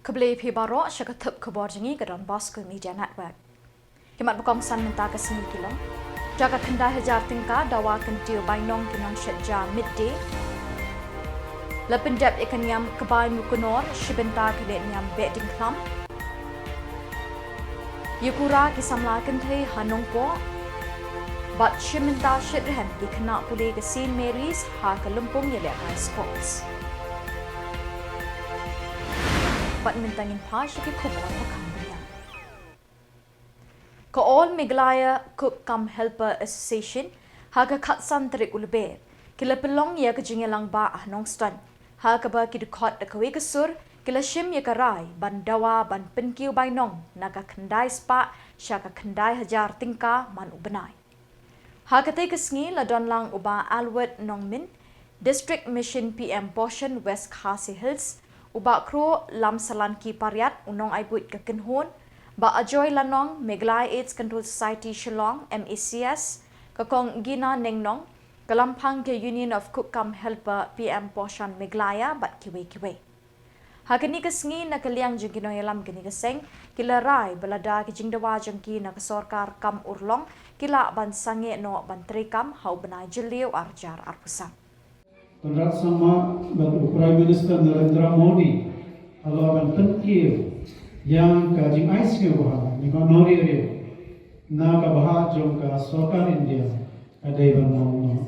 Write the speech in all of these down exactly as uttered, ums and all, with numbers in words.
Khublei phi baroh sha ka thup khubor jong ngi ka Don Bosco Media Network. Ki mat ba kongsan mynta ka sngi ki long: Sha ka khyndai hajar tyngka dawa kyntiew bainong ki nongshad ja mid day. La pyndep ïa ka niam kbai mukunor, shi bynta ka leh niam beh ding khlam. Ïa kura ki samla kynthei ha Nongpoh. Bad shi bynta shitrhem ki khynnah pule ka Saint Mary's ha ka lympung ïalehkai sports. Bad mynta ngin phai sha ki khubor ba kham bniah. Ka All Meghalaya Cook cum Helper Association ha ka khatsan tarik u Lber ki la pynlong ïa ka jingïalang ba ha Nongstoiñ, ha kaba ki dkhot da kawei ka sur ki la shim ïa ka rai ban dawa ban pynkiew bainong na ka khyndai spah sha ka khyndai hajar tyngka man u bnai. Ha katei ka sngi la don lang u Bah Albert Nongmin, District Mission P M Poshan West Khasi Hills, u Bah Kro Lamsalanki Pariat, u nongai buit ka kynhun, Bah Ajoy Lanong, Meghalaya AIDS Control Society Shillong, M A C S, ka Kong Gina Nengnong, ka Lamphang ka Union of Cook cum Helper P M Poshan Meghalaya bad kiwei kiwei. Ha kane ka sngi na ka liang jong ki nongïalam kane ka seng ki la rai ba lada ki jingdawa jong ki na ka sorkar kam urlong, ki lah ban sangeh noh ban treikam ha u bnai Jylliew ar hajar arphew san. Conrad Sangma bad u Prime Minister Narendra Modi halor ban pynkiew ïa ka jingai sngewbha ne ka nongriewriew na ka bhah jong ka sorkar India ka dei ban long,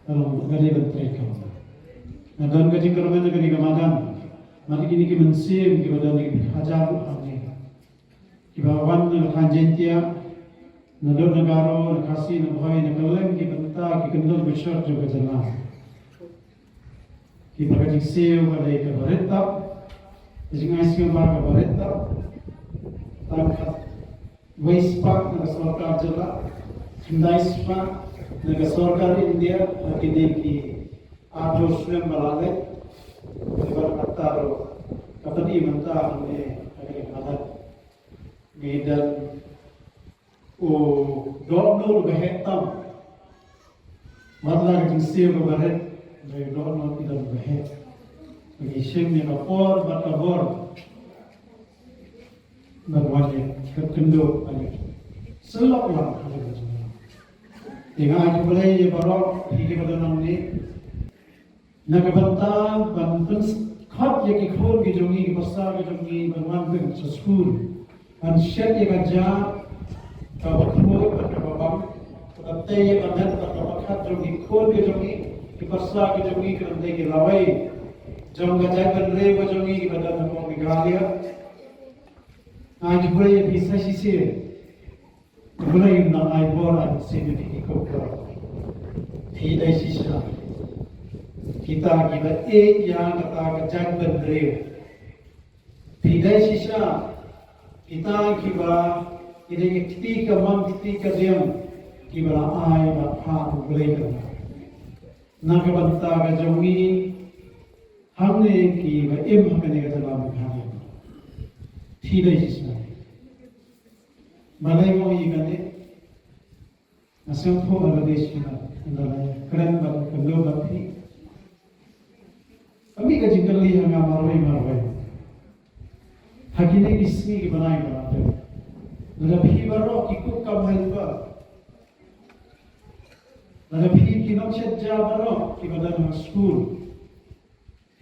ka long, ka dei ban treikam. Nga don ka jingkyrmen na kane ka madan. Mane kine ki mynsiem kiba don ki hajar ruh hangne, kiba wan na ka thaiñ Jaiñtia, naduh na Garo, na Khasi, na Bhoi, na kylleng ki bynta ki kyndon ki shor jong ka jylla. Kiba ka jingsiew ka dei kaba rit tam, ka jingai sngewbha kaba rit tam. Tang khat wei spah na ka sorkar jylla, khyndai spah na ka sorkar India, ha kine ki arphew snem ba la leit. Kaba kata ruh ka pyni mynta hangne ha kane ka madan. Ngi don u dohnud uba heh tam. Wat la ka jingsiew kaba rit, hynrei u dohnud ki don uba heh. Ngi shim ïa ka por bad ka bor ban wan ïa ka kynduh ban ïa sylok lang ha ka jingim. Te nga ai khublei ïa baroh phi kiba don hangne na ka bynta ban pynkhot ïa ki khun ki jong ngi, ki pyrsa ki jong ngi ban wan pyn sha skul, ban shet ïa ka jaka kaba khuid bad kaba bang, kaba tei ïa ka met bad ka pyrkhat jong ki khun ki jong ngi, ki pyrsa ki jong ngi, ki ban dei ki lawei jong ka jaitbynriew ka jong ngi kiba don hapoh Meghalaya. Nga ai khublei ïa phi sa shisien. Khublei, nga ai bor, ai mynsiem ïa phi ki khun. Phi dei shisha kita kiba ïeit ïa kata ka jaitbynriew. Phi dei shisha kita kiba, ki dei ki kti kamon, ki kti kadiang kiba la ai ba phah U Blei ka na ka bynta ka jong ngi hangne kiba im ha kane ka jylla Meghalaya. Phi dei shisha. Balei nga ong ïa kane? Nga sngewthuh ba la dei shisha, nga la kren bad kynduh bad phi. Ka mih ka jingkylli ha nga marwei marwei ha kine ki sngi ki bnai ba la dep. Lada phi baroh ki cook cum helper, lada phi ki nongshad ja baroh kiba don ha skul,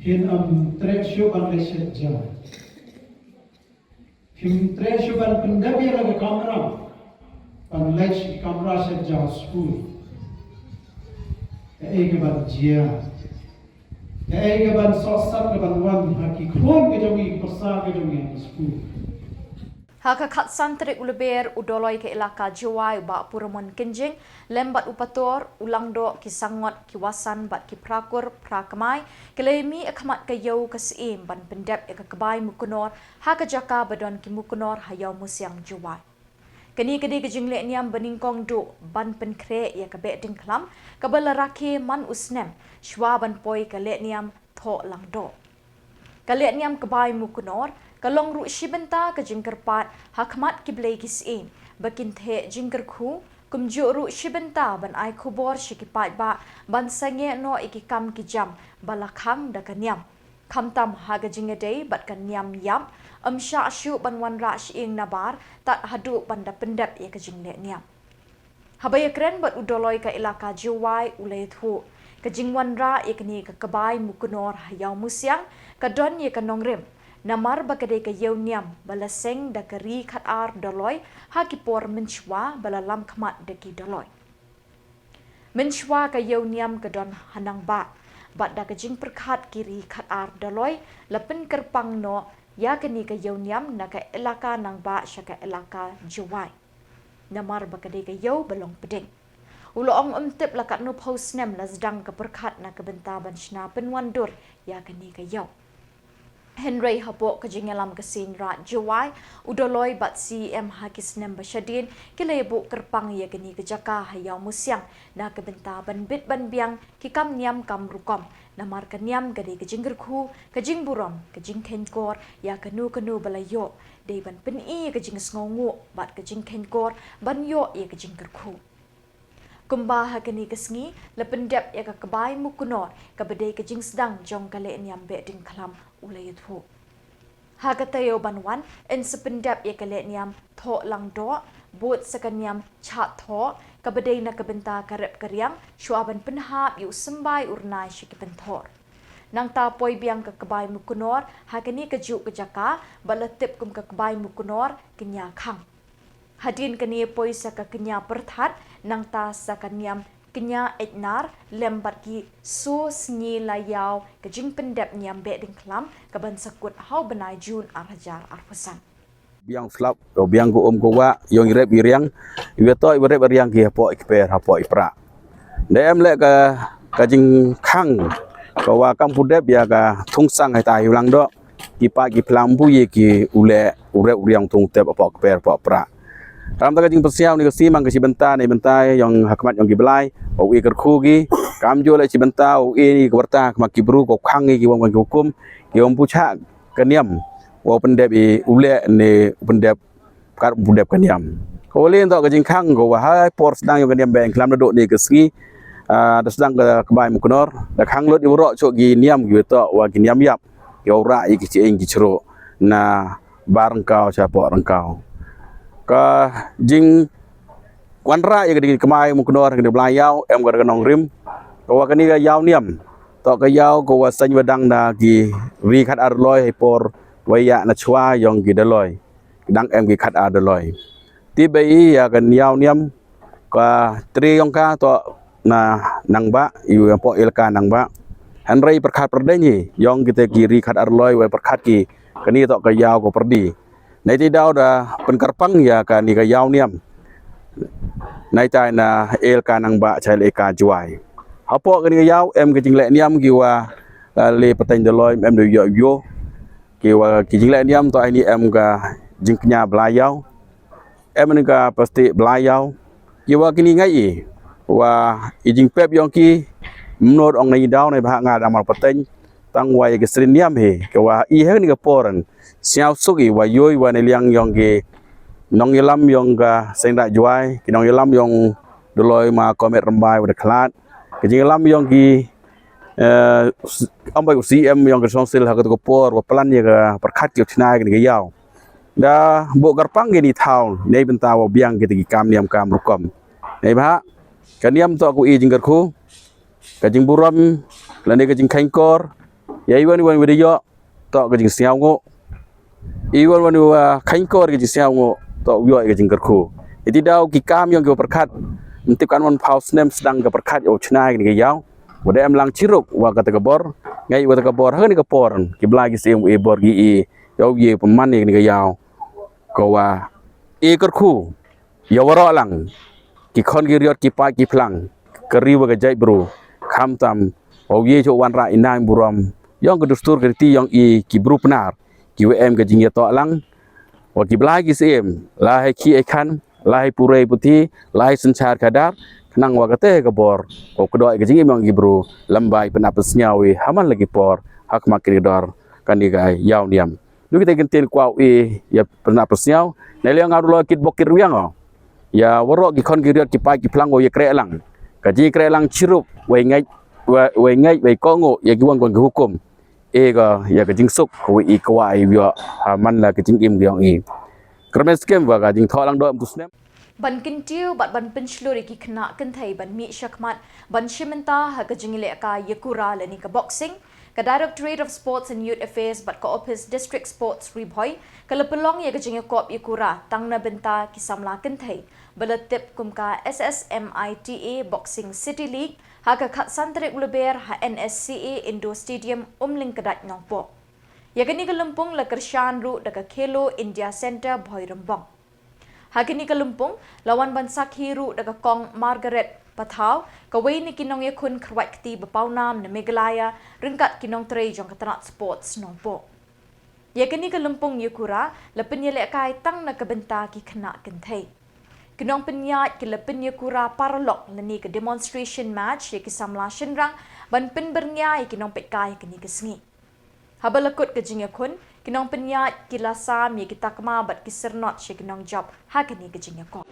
phin ym treh shuh ban leit shet ja. Phim treh shuh ban pyndep ïa la ka kamra ban leit sha ki kamra shet ja skul. Kaei kaban jia? Kaei kaban sohsat kaban wan ha ki khun ka jong ngi, ki pyrsa ka jong ngi ha skul? Ha ka khatsan tarik u Lber, u Doloi ka Elaka Jowai, u Bah Puramon Kynjing, lem bad u Pator, u Langdoh, ki Sangot, ki Wasan bad ki Phrakur Phrakmai ki la ïamih ha khmat ka ïew ka Syiem ban pyndep ïa ka kbai Muknor ha ka jaka ba don ki Muknor ha Ïawmusiang Jowai. Kane ka dei ka jingleh niam ba nyngkong duh ban pynkhreh ïa ka Behdeiñkhlam kaba la rakhe man u snem shwa ban poi ka leh niam Thoh Langdoh. Ka leh niam kbai Muknor ka long ruh shi bynta ka jingkyrpad ha khmat ki blei ki syiem ba kin theh jingkyrkhu, kumjuh ruh shi bynta ban ai khubor sha ki paidbah ban sangeh noh ïa ki kam ki jam ba la khang da ka niam. Khamtam ha ka jingïadei bad ka niam ïap, ym shah shuh ban wanrah shyieng nabar tad haduh ban da pyndep ïa ka jingleh niam. Haba ïakren bad u Doloi ka Elaka Jowai, u la ïathuh, ka jingwanrah ïa kane ka kbai Muknor ha Ïawmusiang ka don ïa ka nongrim, namar ba ka dei ka ïew niam ba la seng da ka Ri Khatar Doloi ha ki por mynshwa ba la lam khmat da ki Doloi. Mynshwa ka ïew niam ka don ha Nangbah, bad da ka jingpyrkhat ki Ri Khatar Doloi la pynkyrpang noh ïa kane ka ïew niam na ka Elaka Nangbah sha ka Elaka Jowai, namar ba ka dei ka ïew ba long pdeng. U la ong ym tip la katno phew snem la sdang ka pyrkhat na ka bynta ban shna pynwandur ïa kane ka ïew. Hynrei hapoh ka jingïalam ka Seiñ Raij Jowai, u Doloi bad CEM ha ki snem ba shadien ki la ïabuh kyrpang ïa kane ka jaka ha Ïawmusiang na ka bynta ban bit ban biang ki kam niam kam rukom, namar ka niam ka dei ka jingkyrkhu, ka jingburom, ka jingkheiñkor ïa kano kano ba la ïoh, dei ban pyni ïa ka jingsngewnguh bad ka jingkheiñkor ban ïoh ïa ka jingkyrkhu. Kumba ha kane ka sngi la pyndep ïa ka kbai Muknor kaba dei ka jingsdang jong ka lehniam Behdeiñkhlam, u la ïathuh. Ha ka taïew ban wan yn sa pyndep ïa ka lehniam Thohlangdoh, bud sa ka niam Chahthoh, kaba dei na ka bynta ka rep ka riang shuwa ban pynhap ïa u symbai u rnai sha ki pynthor. Nangta poi biang ka kbai Muknor ha kane kajuh ka jaka ba la tip kum ka kbai Muknor Kñia Khang. Hadien kane poi sa ka Kñia Pyrthat, nangta sa ka niam Kñia Eitnar, lem bad ki soo sngi la ïaw ka jingpyndep niam Behdeiñkhlam kaban sa kut ha u bnai Jun ar hajar arphew san. Biang slap, biang ka um ka wah, ïong i rep i riang, i wa toh i wa rep i riang ki hapoh i kper, hapoh i prah. Da em leh ka, ka jingkhang ka wa kam pu dep ïa ka thung sang hai ta hiu lang doh. Ki pa ki phlang pu ïa ki u leh u rep u riang thung tep hapoh kper hapoh prah. Ram ta ka jingpynsiaw ni ka sngi mang ka shi bynta ni bynta ïong ha khmat ïong ki blai. U i kyrkhu ki kam ju leh shi bynta u i ni ka warta ha khmat ki bru ko khang ki wang ki hukum ki wang pu chah ka niam. Wa u pyndep i u leh ni u pyndep kat u pyndep ka niam. Ko wa leh ntok ka jingkhang ko wa hai por sdang ïong ka niam Behdeiñkhlam da doh ni ka sngi. Ah, da sdang ka kbai Muknor da khang lut i waroh chok ki niam ki wa toh wa ki niam ïap. Ïa u rah ïa ki chieng ki chruh na bar ryngkaw sha poh ryngkaw. Ka jingwanrah ïa ka dei ka kbai Muknor ka dei Blai Ïaw em ka da ka nongrim. Ka wa kane ka ïaw niam toh ka ïaw ka wa seng wa dang da ki Ri Khatar Doloi hai por wa ïa na chwa ïong ki Doloi. Dang em ki Khatar Doloi. Ti bei ïa ka ïaw niam ka tri ïong ka toh na Nangbah, ïa poh Elaka Nangbah. Hynrei pyrkhat pyrdeiñ hi ïong kita ki Ri Khatar Doloi wa pyrkhat ki kane toh ka ïaw ka pyrdi. Nai ti daw da pynkyrpang ïa kane ka ïaw niam. Nai tai na Elaka Nangbah cha Elaka Jowai. Hapoh kane ka ïaw em ka jingleh niam ki wa, eh, le pateng Doloi em da ïoh ïoh. Ki wa ki jingleh niam toh ai ni em ka jingkñia Blai Ïaw. Em ni ka pasti Blai Ïaw. Ki wa kini ngai i wa i jingpep ïong ki mnod ong nai daw nai bha nga da mar pateng. Tang wa ïa ki srin niam hi ki wa i heng ni ka poran. Siaw suk i wa yoi wa ni liang ïong ki nongïalam ïong ka Seng Raij Jowai, ki nongïalam ïong Doloi ma Komet Rymbai wa da khlad. Ki jingïalam ïong ki, eh, ambai u CEM ïong ka song sil ha ka tu ka por wa plan ïa ka pyrkhat ki u chna ïa ka ïaw. Da buh kyrpang kini thaw nei bynta wa biang kita ki kam niam kam rukom. Nei bha ka niam toh ka i jingkyrkhu, ka jingburom lane ka jingkheiñkor. Ïa i wan i wan wa da ïoh toh ka jingsngewnguh. I wan wan wa kheiñkor ka jingsngewnguh toh u ïoh ka jingkyrkhu. Iti daw ki kam ïong ki wa pyrkhat. Ntip kan wan phaw snem sdang ka pyrkhat ïa u chna ïa ka ïaw. Wa da em lang chiruk wa kata ka bor. Ngai wa kata ka bor ha kani ka por ki Blai ki siem i bor ki i ïa u ïa pynman ïa kani ka ïaw. Ka wa i kyrkhu ïa waroh lang ki khon ki riot ki paid ki phlang ka ri wa ka jaitbru. Khamtam wa u ïa chu wanrah i nang burom ïong ka dustur ka riti ïong i ki bru Pnar ki wa em ka jingïatoh lang wa ki Blai ki siem la hai ki ai khan la hai purei puthi la hai synshar khadar khnang wa kata ka bor ko kdoi ka jingim ïong ki bru lymbai pynap pynsngew i ha man la ki por ha khmat ki dor kani ka ïaw niam. Du kita ki ktien kwah i ïa pynap pynsngew na liang nga u Doloi kit bok kit rwiang o. Ïa waroh ki khon ki riot ki paid ki phlang wa ïa kreh lang ka jingkreh lang chirup wei ngeit wei ngeit wei kongo ïa ki wang kong ki hukum. E ka ïa ka jingsuk ka wei i ka wai ïa ha man la ka jingim ka yong i. Kermes kem wa ka jingthoh lang dom tu snem. Ban kyntiew bad ban pynshlur ïa ki khynnah kynthei ban mih shakhmat ban shim bynta ha ka jingïalehkai ïakura lane ka boxing, ka Directorate of Sports and Youth Affairs bad ka Office District Sports Ri Bhoi ka la pynlong ïa ka jingïakop ïakura tang na bynta ki samla kynthei ba la tip kum ka S S M I T A Boxing City League ha ka khatsan tarik Lber ha N S C A Indoor Stadium Umlyngkdait Nongpoh. Ïa kane ka lympung la kyrshan ruh da ka Khelo India Centre Bhoirymbong. Ha kane ka lympung la wan ban sakhi ruh da ka Kong Margaret Pathaw, kawei na ki nongïakhun kyrwat kti ba pawnam na Meghalaya ryngkat ki nongtrei jong ka tnat sports Nongpoh. Ïa kane ka lympung ïakura la pynïalehkai tang na ka bynta ki khynnah kynthei. Ki nongpynïaid ki la pynïakura paralok lane ka demonstration match ïa ki samla shynrang ban pynbyrngia ïa ki nongpeitkai ha kane ka sngi. Haba la kut ka jingïakhun, ki nongpynïaid ki la sam ïa ki takma bad ki syrnot sha ki nongjop ha kane ka jingïakop.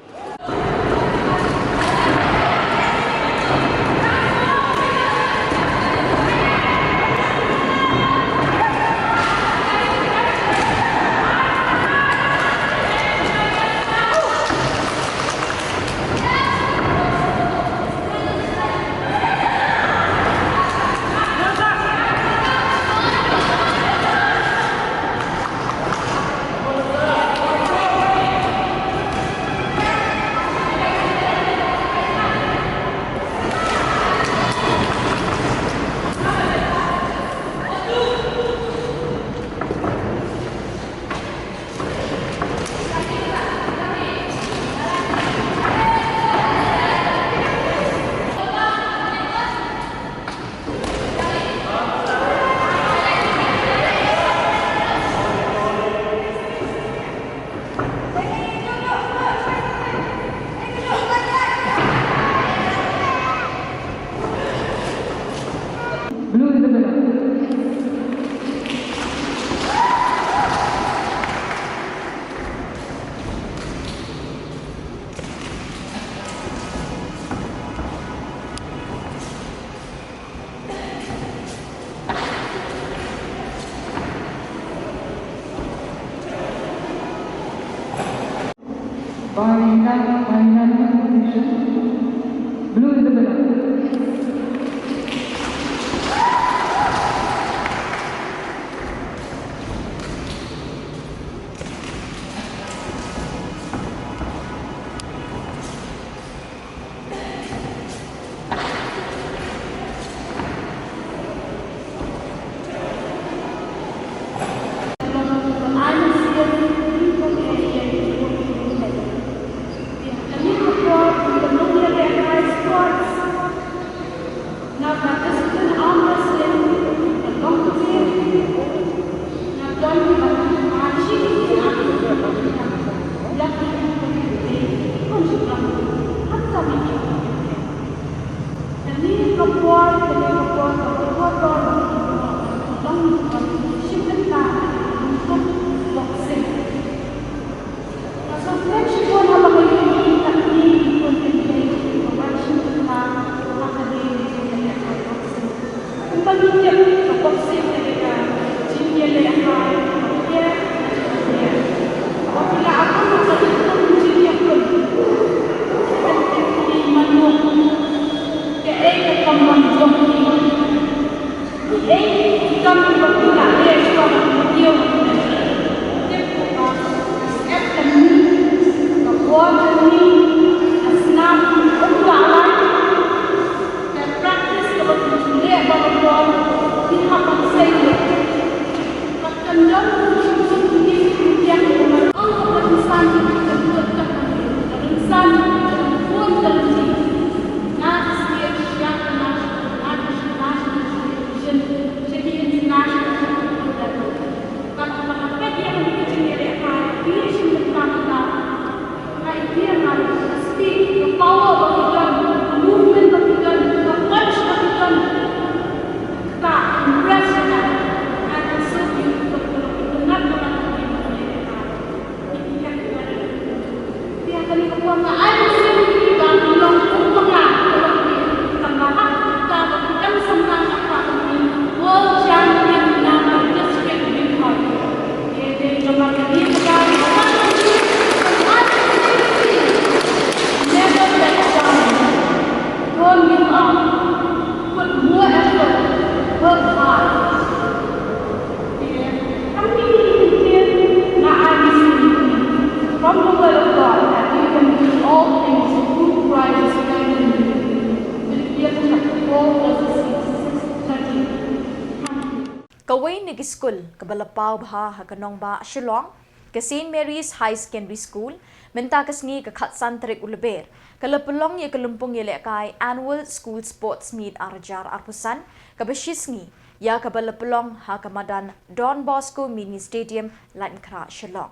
Kine ki skul kaba la paw bha ha ka nongbah Shillong, ka Saint Mary's High Secondary School, mynta ka sngi ka khatsan tarik u Lber, ka la pynlong ïa ka lympung ïalehkai Annual School Sports Meet ar hajar arphew san, kaba shi sngi, ïa kaba la pynlong ha ka madan Don Bosco Mini Stadium, Laitumkhrah, Shillong.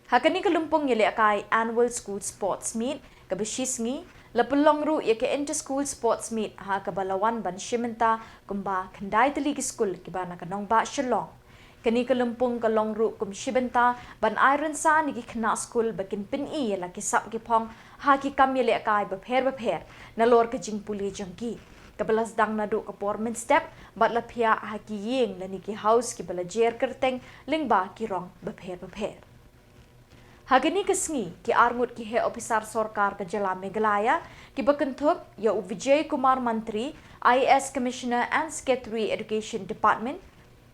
Ha kane ka lympung ïalehkai Annual School Sports Meet kaba shi sngi, la pynlong ruh ïa ka Inter School Sports Meet, ha kaba la wan ban shim bynta kumba khyndai tylli ki skul kiba na ka nongbah Shillong. Kane ka lympung ka long ruh kum shi bynta ban ai rynsan ïa ki khynnah skul ba kin pyni ïa la ki sap ki phong ha ki kam ïalehkai bapher bapher nalor ka jingpule jong ki, kaba la sdang naduh ka por mynstep bad la phiah ha ki ïing lane ki haus kiba la jer kyrteng lyngba ki rong bapher bapher. Ha kane ka sngi, ki arngut ki heh ophisar sorkar ka jylla Meghalaya, kiba kynthup ïa u Vijay Kumar Mantri, I A S Commissioner and Secretary Education Department,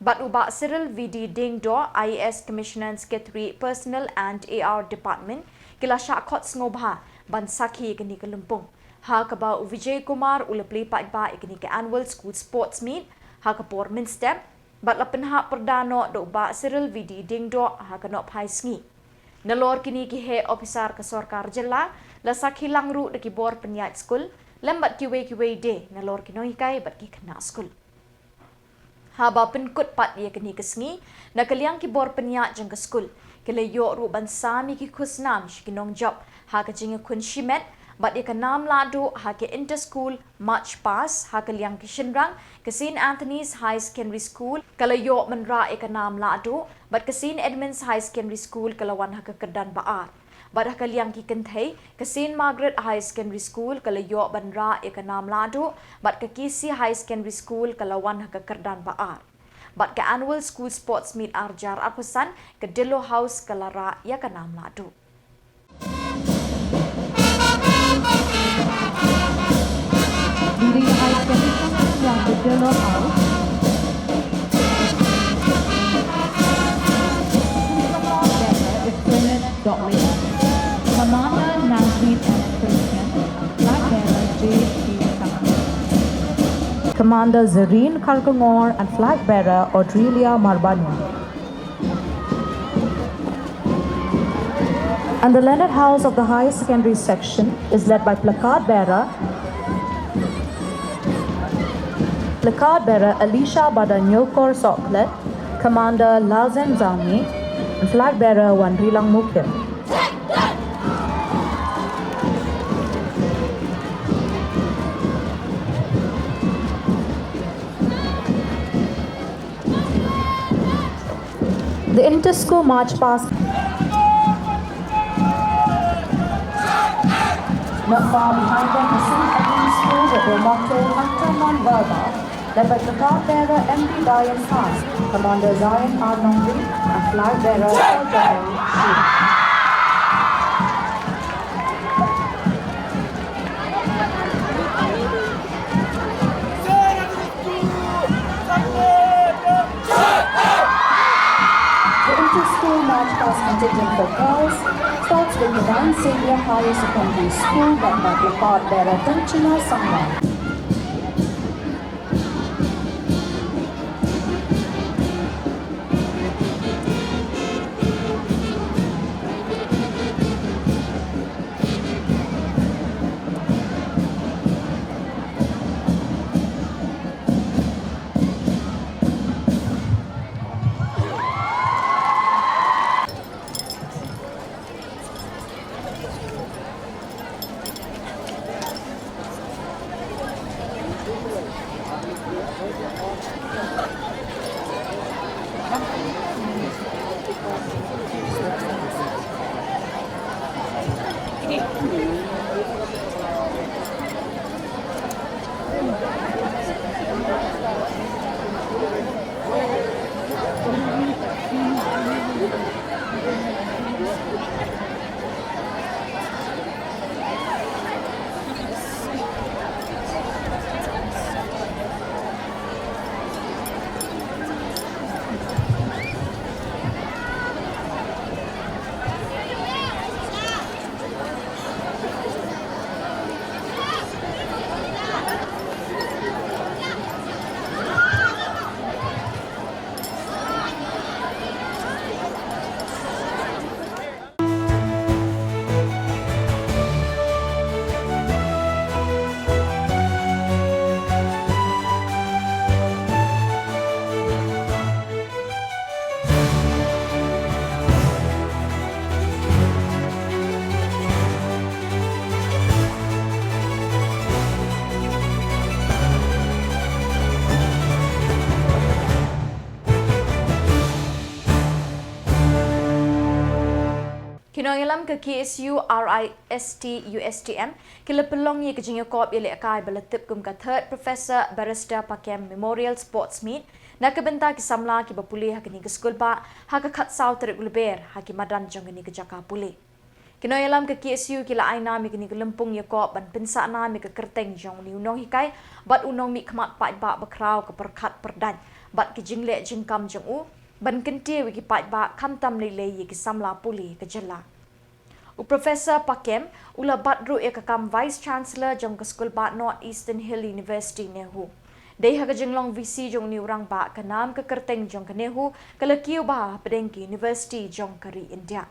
bad u Bah Cyril V D Diengdoh, I A S Commissioner and Secretary Personnel and A R Department, ki la shah khot sngewbha ban sakhi ïa kane ka lympung, ha kaba u Vijay Kumar u la plie paidbah ïa kane ka Annual School Sports Meet ha ka por mynstep, bad la pynhap pyrda noh da u Bah Cyril V D Diengdoh ha ka nohphai sngi. Nalor kine ki heh ophisar ka sorkar jylla, la sakhi lang ruh da ki bor pynïaid skul lem bad kiwei kiwei de nalor ki nonghikai bad ki khynnah skul. Haba pynkut pat ïa kane ka sngi, na ka liang ki bor pynïaid jong ka skul, ki la ïoh ruh ban sam ïa ki khusnam sha ki nongjop ha ka jingïakhun shimet bad ïa ka nam lahduh ha ka Inter School March Past. Ha ka liang ki shynrang, ka Saint Anthony's High Secondary School ka la ïoh ban rah ïa ka nam lahduh bad ka Saint Edmund's High Secondary School ka la wan ha ka kyrdan ba ar. Bad ha ka liang ki kynthei, ka Saint Margaret High Secondary School ka la ïoh ban rah ïa ka nam lahduh bad ka K C High Secondary School ka la wan ha ka kyrdan ba ar. Bad ka Annual School Sports Meet ar hajar arphew san, ka Dillo House ka la rah ïa ka nam lahduh. Leading the high tennis from the Dillo House, Commander Bennett, Commander Navneet S. Krishnan, Flag Bearer J P Sangma. Commander Zareen Kharkongor and Flag Bearer Audrelia Marbaniang. And the Leonard House of the Higher Secondary Section is led by Placard Bearer, Placard Bearer Alicia Badanyokor Soklet, Commander Lazen Zangi, and Flag Bearer Wanrilang Mukim. The inter-school march past. Not far behind them, the Saint Edmund School with their motto, Hangta Mon Verba, led by Flag Bearer M D Diane Fast, Commander Zion R Nongri, and Flag Bearer Sir John Shi. The inter-school march past contingent for girls starts with Divine Saviour Higher Secondary School, led by Flag Bearer Tanchina Sangma. Ki nongïalam ka K S U R I S T U S T M ki la pynlong ïa ka jingïakop ïalehkai ba la tip kum ka Third Professor Barrister Pakem Memorial Sports Meet na ka bynta ki samla kiba pule ha kane ka skulbah ha ka khatsaw tarik u Lber ha ki madan jong kane ka jaka pule. Ki nongïalam ka K S U ki la ai nam ïa kane ka lympung ïakop ban pynsah nam ïa ka kyrteng jong une u nonghikai bad u nongmihkhmat paidbah bakhraw ka pyrkhat pyrdaiñ bad ki jingleh jingkam jong u ban kyntiew ïa ki paidbah khamtam lei lei ïa ki samla pule ka jylla. U Professor Pakem u la bat ruh ïa ka kam Vice Chancellor jong ka skulbah North Eastern Hill University, NEHU. Dei ha ka jinglong V C jong une u rangbah ka nam ka kyrteng jong ka NEHU ka la kiew bha hapdeng ki university jong ka ri India.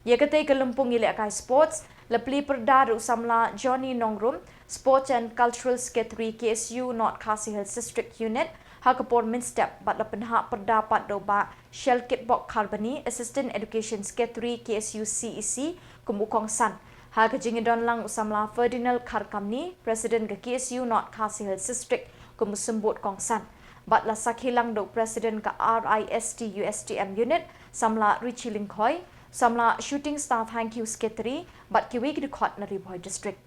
Ïa katei ka lympung ïalehkai sports la plie pyrda da u samla Johnny Nongrum, Sports and Cultural Secretary K S U North Khasi Hills District Unit, ha ka por mynstep bad la pynhap pyrda pat da u Bah Shelkitbok Kharbani, Assistant Education Secretary K S U C E C, kum u kongsan. Ha ka jingïadon lang u samla Ferdinand Kharkamni, President ka K S U North Khasi Hills District, kum u symbud kongsan. Bad la sakhi lang da u President ka R I S T U S T M Unit, samla Richie Lyngkhoi, samla Shooting Star Thank You Secretary, bad kiwei ki dkhot na Ri Bhoi District.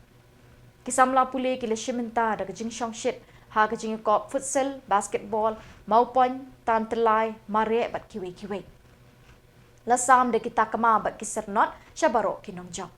Ki samla pule ki la shim bynta da ka jingshongshit ha ka jingïakop futsal, basketball, mawpoiñ, tan tylli, mareh bad kiwei kiwei. La sam da ki takma bad ki syrnod sha baroh ki nongjop.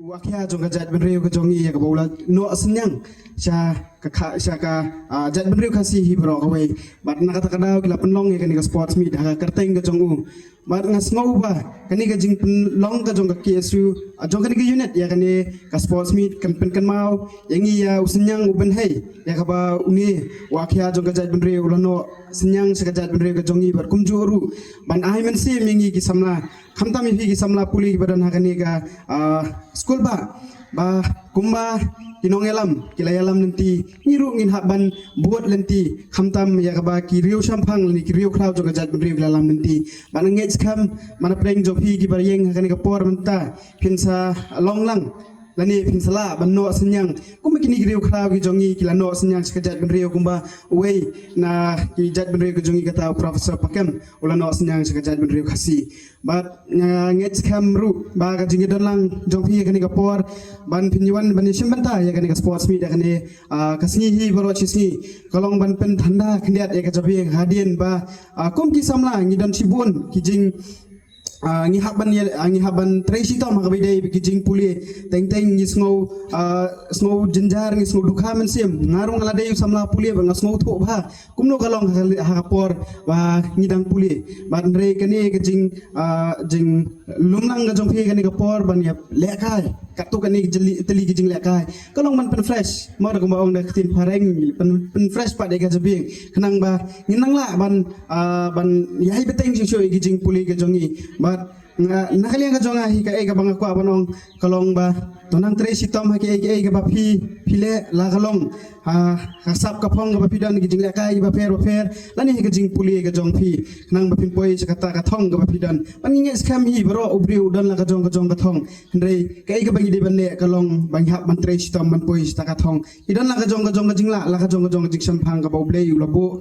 U akhia jong ka jaitbynriew ka jong ngi ïa kaba u la noh synñiang sha ka kha, sha ka, ah, jaitbynriew Khasi hi baroh kawei. Bad na kata ka daw ki la pynlong ïa kane ka sports meet ha ka kyrteng ka jong u. Bad nga sngew ba kane ka jingpynlong ka jong ka K S U, ah, jong kane ka unit ïa kane ka sports meet kan pynkynmaw ïa ngi ïa u synñiang u bynhei ïa kaba une u akhia jong ka jaitbynriew u la noh synñiang sha ka jaitbynriew ka jong ngi bad kumjuh ruh ban ai mynsiem ïa ngi ki samla. Khamtam ïa phi ki samla pule kiba don ha kane ka, ah, skulbah ba kumba ki nongïalam ki la ïalam lynti, ngi ruh ngin hap ban bud lynti khamtam ïa kaba ki riew shemphang lane ki riew khraw jong ka jaitbynriew ki la ïalam lynti. Bad nga ngeit skhem ba na pdeng jong phi kiba ïeng ha kane ka por mynta phin sa long lang lane phin sa lah ban noh synñiang kumba kine ki riew khraw ki jong ngi ki la noh synñiang sha ka jaitbynriew, kumba uwei na ki jaitbynriew ki jong ngi kata u Professor Pakem u la noh synñiang sha ka jaitbynriew Khasi. Bad nga ngeit skhem ruh ba ka jingïadon lang jong phi ïa kane ka por ban phin ïa wan ban ïa shim bynta ïa kane ka sports meet ïa kane, ah, ka sngi hi baroh shi sngi ka long ban pynthanda khyndiat ïa ka jabieng hadien ba, ah, kum ki samla ngi don shibun ki jing, ah, ngi hap ban ïa, ah, ngi hap ban trei shitom ha kaba ïadei bad ki jingpule. Teng teng ngi sngew, ah, sngew jynjar, ngi sngew dukha mynsiem. Nga ruh nga la dei u samla pule bad nga sngewthuh bha kumno ka long ha ka, ha ka por ba ngi dang pule. Bad hynrei kane ka jing, ah, jinglumlang ka jong phi kane ka por ban ïa lehkai katto katne ki jylliew tylli ki jinglehkai ka long ban pynfresh, mo da kumba ong da ka ktien phareng, pyn, pynfresh pat ïa ka jabieng khnang ba ngin nang lah ban, ah, ban ïaid bteng shuh shuh ïa ki jingpule ka jong ngi. Bad nga, na ka liang ka jong nga hi kaei kaba nga kwah ban ong ka long ba to nang trei shitom ha kiei kiei kaba phi, phi leh la ka long ha ka sap ka phong kaba phi don, ki jinglehkai kiba pher ba pher lane ha ka jingpule ka jong phi khnang ba phin poi sha kata ka thong kaba phi don. Bad ngi ngeit skhem hi baroh u briew u don la ka jong ka jong ka thong. Hynrei kaei kaba ngi dei ban leh ka long ba ngi hap ban trei shitom ban poi sha kata ka thong. Ki don la ka jong ka jong ka jinglah, la ka jong ka jong ka jingshemphang kaba U Blei u la buh,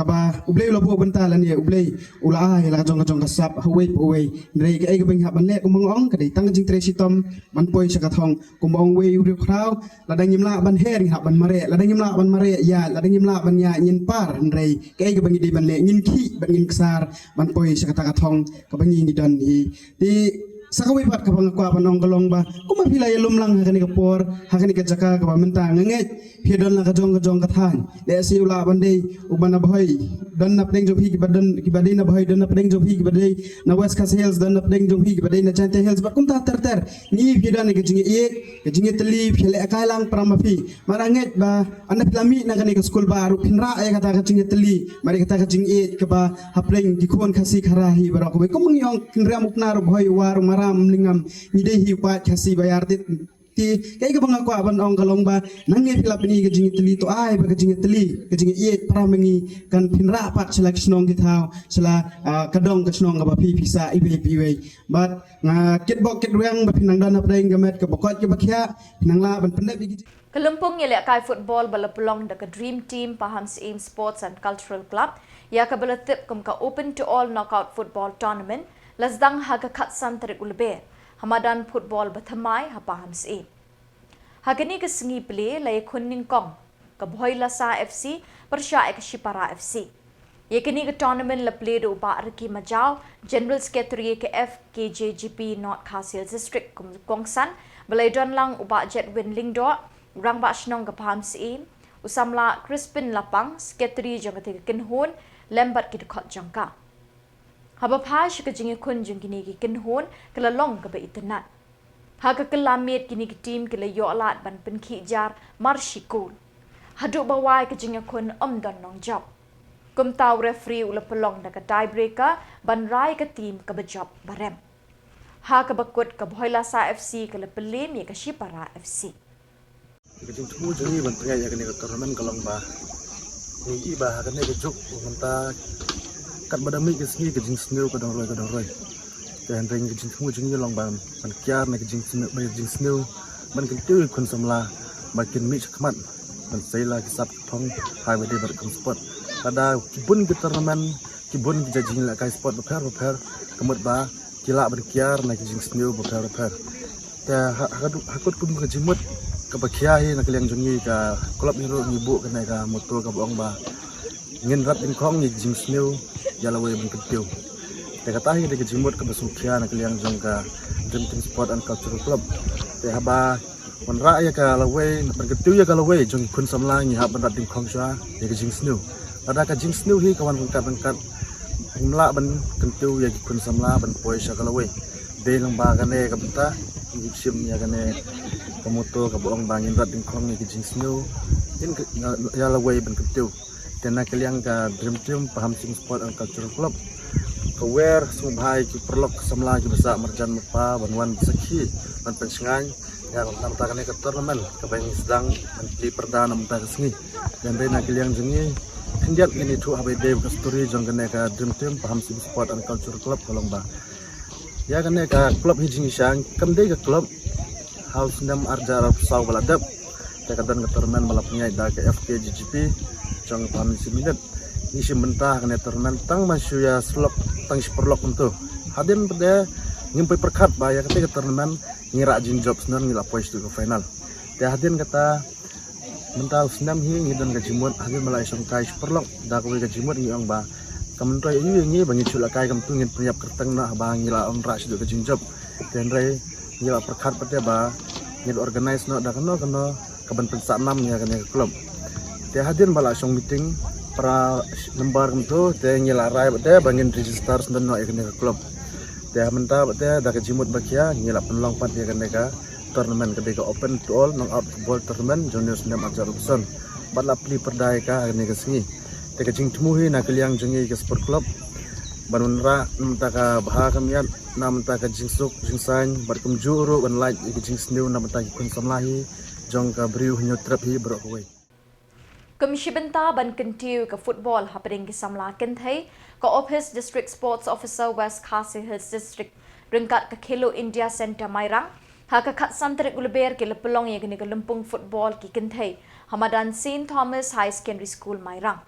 kaba U Blei u la buh bynta lane U Blei u la ai la ka jong ka jong ka sap ha uwei pa uwei. Hynrei kaei kaba ngi hap ban leh kumba nga ong ka dei tang ka jingtrei shitom ban poi sha ka thong. Kumba ong uwei u riewkhraw, lada ngim lah ban her ngin hap ban mareh, lada ngim lah ban mareh ïaid, lada ngim lah ban ïaid ngin par. Hynrei kaei kaba ngi dei ban leh ngin khih bad ngin ksar ban poi sha kata ka thong kaba ngi ngi don hi. Te sa kawei pat kaba nga kwah ban ong ka long ba kumba phi la ïalum lang ha kane ka por ha kane ka jaka kaba mynta, nga ngeit phi don la ka jong ka jong ka thaiñ. Lehse u lah ban dei uba na Bhoi, don na pdeng jong phi kiba don, kiba dei na Bhoi, don na pdeng jong phi kiba dei na West Khasi Hills, don na pdeng jong phi kiba dei na Jaintia Hills, bad kumta ter ter. Ngi phi don ka jingïeit, ka jingïatylli, phi lehkai lang para ma phi. Mar nga ngeit ba ynda phi la mih na kane ka skulbah ruh phin rah ïa kata ka jingïatylli, mar ïa kata ka jingïeit kaba hapdeng ki khun Khasi Khara hi baroh kawei. Kumba ngi ong, kynriam u Pnar, u Bhoi u War, u Maram, u Mlingam, ngi dei hi u paid Khasi ba ïar tit. Te kaei kaba nga kwah ban ong ka long ba nangne phi la pyni ka jingïatylli, to ai ba ka jingïatylli, ka jingïeit para ma ngi kan phin rah pat sha la ki shnong ki thaw, sha la, ah, ka dong ka shnong kaba phi phi sah iwei pa iwei. Bad nga kitbok kitrwiang ba phin nang don hapdeng ka met kaba koit kaba khiah, phin nang lah ban pyndep ïa ki jing- Ka lympung ïalehkai football ba la pynlong da ka Dream Team Pahamsyiem Sports and Cultural Club, ïa kaba la tip kum ka Open to All Knockout Football Tournament, la sdang ha ka khatsan tarik u Lber. ha madan football ba thymmai ha Pahamsyiem. Ha kane ka sngi plie la ïakhun nyngkong ka Bhoilasa F C pyrshah ïa ka Shipara F C. Ïa kane ka tournament la plie da u Bah Ricky Majaw, General Secretary ka F K J G P North Khasi Hills District, kum u kongsan, ba la ïadon lang u Bah Jedwin Lyngdoh, Rangbah Shnong ka Pahamsyiem, u samla Crispin Lapang, Secretary jong kata ka kynhun, lem bad ki dkhot jong ka. Haba phai sha ka jingïakhun jong kine ki kynhun ka la long kaba itynnad. Ha ka kylla miet kine ki team ki la ïoh lad ban pynkhih jar mar shi kol. Haduh ba wai ka jingïakhun ym don nongjop. Kumta u referee u la pynlong da ka tiebreaker ban rai ka team kaba jop ba rem. Ha kaba kut ka Bhoilasa F C ka la pynlem ïa ka Shipara F C. Ka jingthmu jong ngi ban pynïaid ïa kane ka tournament ka long ba ngi i ba ha kane ka juk mynta katba da mih ka sngi ka jingsniew ka dang roi ka dang roi. Te hynrei ka jingthmu jong ngi long ba ban kiar na ka jingsniew, ban kyntiew ïa ki khun samla ba kin mih shakhmat ban sei la ki sap ki phong ha kaba ïadei bad ka sport. Lada ki bun ki tournament, ki bun ki jingïalehkai sport bapher bapher, ka mut ba ki lah ban kiar na ki jingsniew bapher bapher. Te ha, ha, ha kut kum ka jingmut kaba khia hi na ka liang jong ngi ka club hi ruh ngi buh kane ka motto kaba ong ba ngin rat dyngkhong ïa ki jingsniew, ïa lawei ban kyntiew. Te kata hi dei ka jingmut kaba sngewkhia na ka liang jong ka Dream Team Sport and Cultural Club. Te haba wanrah ïa ka lawei, ban kyntiew ïa ka lawei jong ki khun samla ngi hap ban rat dyngkhong shuwa ïa ka jingsniew. Lada ka jingsniew hi ka wan ryngkat ryngkat, ngim lah ban kyntiew ïa ki khun samla ban poi sha ka lawei. Dei lang ba kane ka bynta ngi shim ïa kane ka motto kaba ong ba ngin rat dyngkhong ïa ka jingsniew, ngin ïa lawei ban kyntiew. Te na ka liang ka Dream Team Pahamsyiem Sport and Cultural Club ka wer sngewbha ïa ki paralok samla kiba sah marjan marpa ban wan sakhi ban pynshngaiñ ïa ka namta kane ka tournament kaba ngi sdang ban plie pyrda namta ka sngi. Te hynrei na ka liang jong ngi khyndiat ngin ïathuh haba ïadei bad ka story jong kane ka Dream Team Pahamsyiem Sport and Cultural Club ka long ba ïa kane ka club hi jingshang kam dei ka club ha u snem arhajar arphew saw ba la dep. Te ka don ka tournament ba la pynïaid da ka F K G G P jong ka Pahamsyiem Unit. Ngi shim bynta ha kane tournament tang ban shu ïa shlok tang shi paralok kumto. Hadien pat de ngim poi pyrkhat ba ïa kata ka tournament ngi rah jingjop snem ngi la poi sha ka final. Te hadien kata mynta u snem hi ngi don ka jingmut hadien ba la ïa shongkai shi paralok da kawei ka jingmut ngi ong ba kam myntoi aïu ïa ngi ba ngin shu lehkai kumto, ngin pynïap kyrteng noh haba ngi la wanrah shuh ka jingjop. Te hynrei ngi la pyrkhat pat de ba ngin organise noh da kano kano kaban pynsah nam ïa kane ka club. Te hadien ba la shong meeting para member kumto te ngi la rai pat de ba ngin register sdang noh ïa kane ka club. Te mynta pat de da ka jingmut ba khia ngi la pynlong pat ïa kane ka tournament ka dei ka open to all knockout football tournament jong u snem arhajar arphew san. Bad la plie pyrda ïa ka ha kane ka sngi. Te ka jingthmu hi na ka liang jong ngi ka sport club ban wanrah na bynta ka bha ka miat, na bynta ka jingsuk jingsaiñ bad kumjuh ruh ban lait ïa ka jingsniew na bynta ki khun samla hi jong ka briew Hynñiewtrep hi baroh kawei. Kum shi bynta ban kyntiew ka football hapdeng ki samla kynthei, ka Office District Sports Officer West Khasi Hills District ryngkat ka Khelo India Centre Mairang ha ka khatsan tarik u Lber ki la pynlong ïa kane ka lympung football ki kynthei ha madan Saint Thomas High Secondary School Mairang.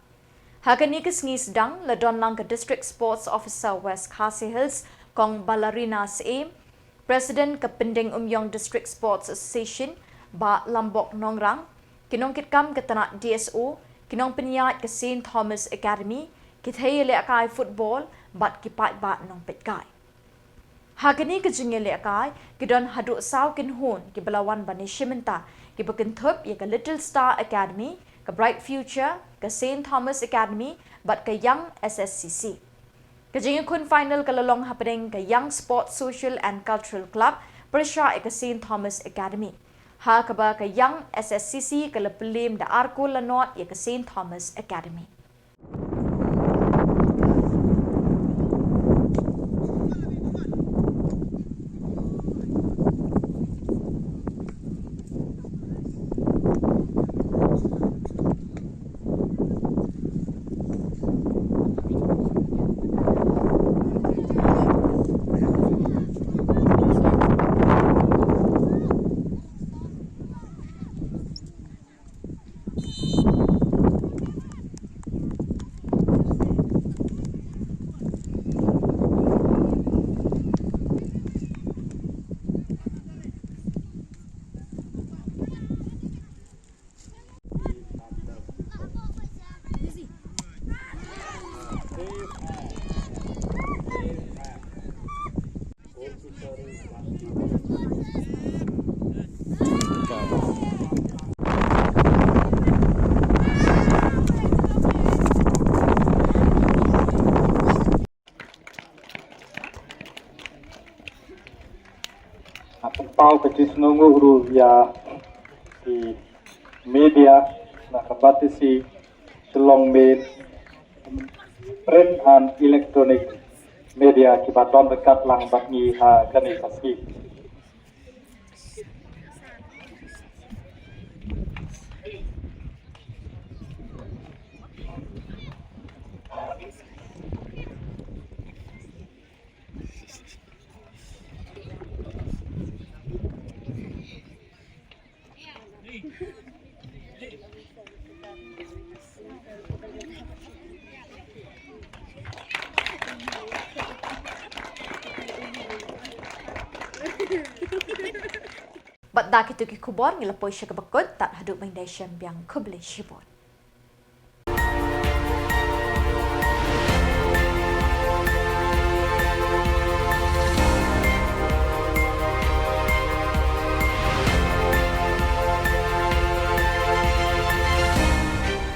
Ha kane ka sngi sdang la don lang ka District Sports Officer West Khasi Hills, Kong Balarina Syiem, President ka Pyndengumiong District Sports Association, Bah Lambok Nongrang, ki nongkitkam ka tnat D S O, ki nongpynïaid ka Saint Thomas Academy, ki thei ïalehkai football bad ki paidbah nongpeitkai. Ha kane ka jingïalehkai ki don haduh saw kynhun kiba la wan ban ïashim bynta, kiba kynthup ïa ka Little Star Academy, ka Bright Future, ka Saint Thomas Academy bad ka Young S S C C. Ka jingïakhun final ka la long hapdeng ka Young Sports Social and Cultural Club pyrshah ïa ka Saint Thomas Academy, ha kaba ka Young S S C C ka la pynlem da ar kol la nod ïa ka Saint Thomas Academy. Ka jingïasngewnguh ruh ïa ki media na ka Batesi, Shillong Mail, print and electronic media kiba don ryngkat lang bad ngi ha kane ka sngi. Bad da kito ki khubor ngi la poi sha kaba kut, tad haduh ban ïashem biang, khublei shibun.